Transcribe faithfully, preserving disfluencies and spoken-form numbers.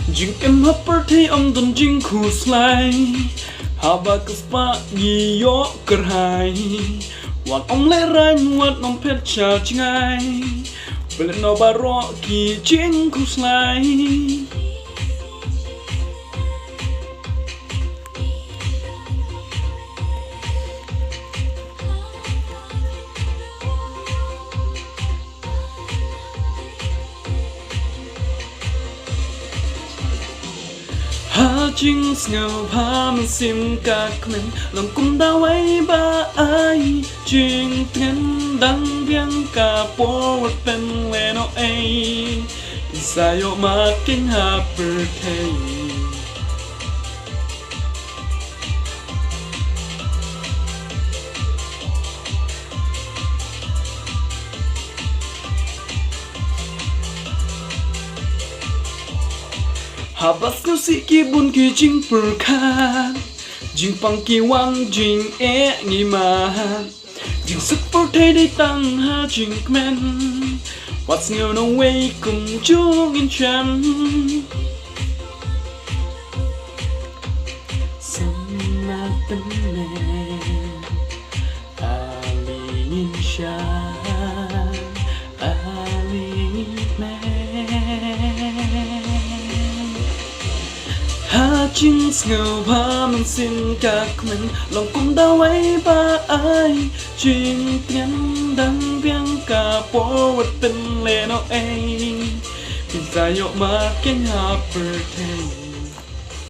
Jingim ha pyrthei ym don jingkhuslai, haba ka spah ngi ïoh kyrhai. Wat ym lehraiñ, wat ym phet sha jngai, pynleit noh baroh ki jingkhuslai. Ha jingsngewbha mynsiem ka kmen, long kum dawai ba ai jingtngen, dang biang ka por wat pynlehnohei, phin sa ïoh markeiñ ha pyrthei. Haba sngewsih ki bun ki jingpyrkhat, jingpang ki wan jingeh ngi mad. Jingsuk pyrthei dei tang ha jingkmen, wat sngew nawei kumjuh ngin shem. Sa ma tymmen, ale ngin shem, ale ngin kmen. Ha jingsngewbha mynsiem ka kmen, long kum dawai ba ai jingtngen, dang biang ka por wat pynlehnohei, phin sa ïoh markeiñ ha pyrthei.